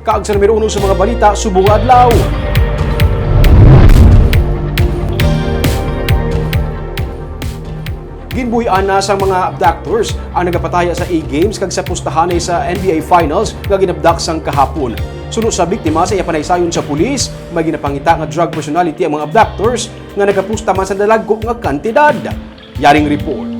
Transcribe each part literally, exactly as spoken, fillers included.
Kag sa numero uno sa mga balita subong nga adlaw. Ginbuhian na sang mga abductors ang nagapataya sa A-Games kag sa pustahanay sa N B A Finals nga ginabdak sang kahapon. Suno sa biktima, sa iya panaysayon sa pulis, may ginapangita nga drug personality ang mga abductors nga nagapusta man sa dalagko nga kantidad. Yaring report.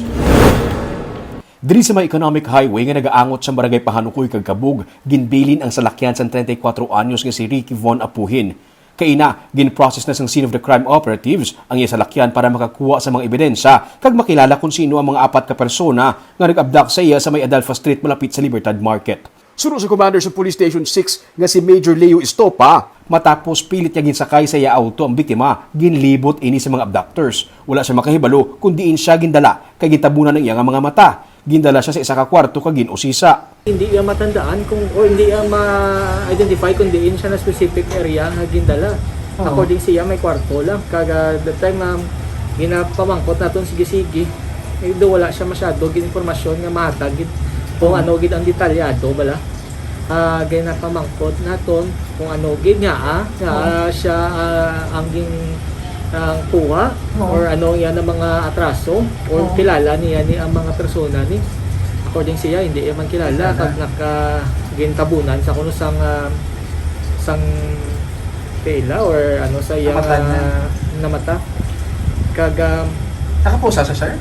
Diri sa may Economic Highway nga nagaangot sa Barangay Pahanukoy kag Kabug, ginbilin ang salakyan sang treinta y cuatro anyos nga si Ricky Von Apuhin. Kaina, gin-process na sang scene of the crime operatives ang iya salakyan para makakuha sa mga ebidensya kag makilala kon sino ang mga apat ka persona nga nag-abduct sa iya sa may Adelfa Street, malapit sa Libertad Market. Suno sa commander sa Police Station six nga si Major Leo Estopa, matapos pilit niya ginsakay sa iya auto ang biktima, ginlibot ini sa mga abductors. Wala siya makahibalo kon diin siya gindala, kay gintabunan ang iya nga mga mata. Gindala siya sa isa ka kwarto kag gin-usisa. Hindi niya matandaan kung, o hindi niya ma-identify kung diin siya na specific area nga gindala. Oo. According siya, may kwarto lang. Kag, ah, that time, um, ginapamangkot naton sige-sige. Eh, do wala siya masyado gid impormasyon nga mahatag gid kung Oo. ano gid ang detalyado bala. Ah, ginapamangkot naton kung ano gid nga, ah, nga, Oo. ah, siya, ah, ang gin-, ang kuha Oo. or ano yan ang mga atraso or Oo. kilala niya ni ang mga persona ni. According siya, hindi man kilala Kilala. kag naka-, gintabunan sa kuno sang, ah, sang tela or ano sa iya Namata niya. nga namata. Kag, ah, Nakapusa siya, sir?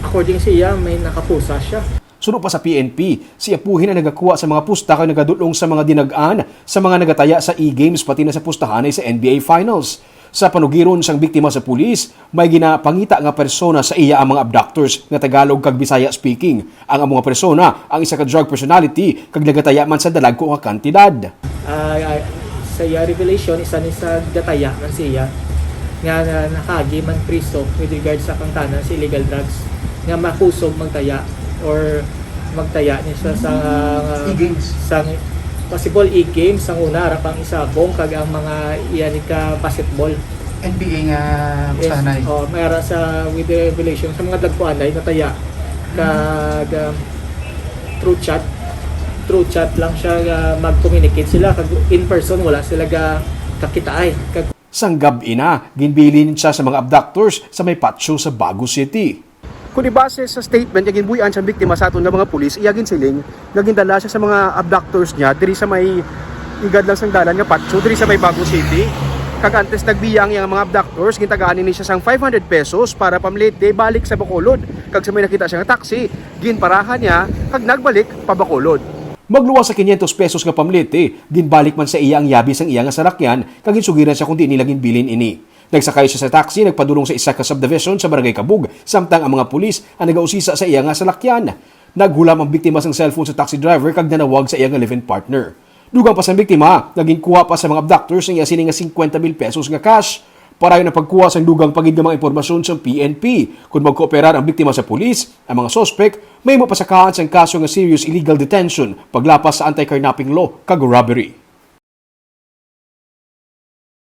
According siya, may nakapusa siya. Suno pa sa P N P, si Apuhin ang nagakuha sa mga pusta kag nagadul-ong sa mga dinag-an sa mga nagataya sa E-Games, pati na sa pustahanay sa N B A Finals. Sa panugiron sang biktima sa pulis, may ginapangita nga persona sa iya ang mga abductors nga Tagalog kag Bisaya speaking. Ang, ang mga persona ang isa ka drug personality kag nagataya man sa dalagko nga kantidad. Ah, ah, sa iya revelation, isa ni sa gataya man siya nga, nga nakaagi man priso with regards sa kangtanan sa illegal drugs nga makusog magtaya or magtaya ni siya sa E-games. Sa possible E-games, ang una, ara pang isabong, kag ang mga iya ni ka basketball. N B A nga Yes, pustahanay. Oh, may ara sa with the revelation sa mga dagpuanay nataya. Kag, um, through chat, through chat lang siya, uh, mag-communicate sila, kag in person wala sila ga kakitaay. Kag Sang gab-i na, ginbilin siya sa mga abductors sa may patio sa Bago City. Kung ibase sa statement nga ginbuy-an sang biktima sa aton nga mga pulis, iya ginsiling nga gindala siya sa mga abductors niya diri sa may igad lang sang dalan nga patio diri sa may Bago City. Kag antes nagbiya ang iyang mga abductors, gintagaan ini siya sang five hundred pesos para pamlete balik sa Bacolod. Kag sa may nakita siya nga taxi, ginparahan niya kag nagbalik pa Bacolod. Magluwas sa quinientos pesos nga pamlete, ginbalik man sa iya ang yabi sang iya nga salakyan kag ginsugiran siya kon diin nila ginbilin ini. Nagsakay siya sa taxi, nagpadulong sa isa ka subdivision sa Barangay Kabug, samtang ang mga pulis ang nagausisa sa iya nga salakyan. Naghulam ang biktima sang cellphone sa taxi driver kag nanawag sa iya nga live-in partner. Dugang pa sang biktima, nga ginkuha pa sa mga abductors ang iya sini nga cincuenta mil pesos nga cash. Padayon ang pagkuha sang dugang pa gid nga mga impormasyon sang P N P. Kon magkooperar ang biktima sa pulis, ang mga suspek mahimo pasakaan sang kaso nga serious illegal detention, paglapas sa anti-carnapping law, kag robbery.